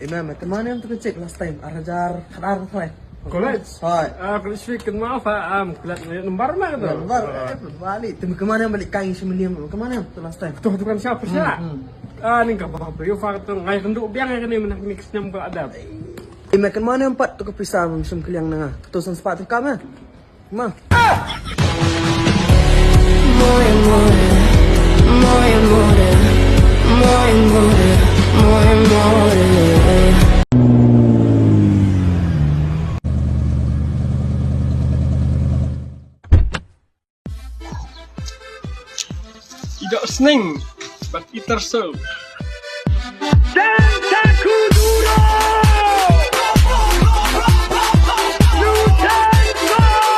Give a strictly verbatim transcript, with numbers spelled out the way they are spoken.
Ina, me kynmaw ne em tu ka chick last time, ar hajar khatar khlai. College? Hoi. Ah, college week kynmaw pha, am, klet ne number ma kata. Number, eh, bali. Te me kynmaw ne em bali kai shi million, me kynmaw ne em tu last time. Tu tu kan siapa sih? Hmm, hmm. Ah, ni ka ba ba yo fa tu ngai kendu biang ya kene menak mix nyam ba adab. Ina, me kynmaw ne em pat tu ka pisa me shim kylliang na nga. Tu san spah tu ka me. Ma. Ida sning bat iter so.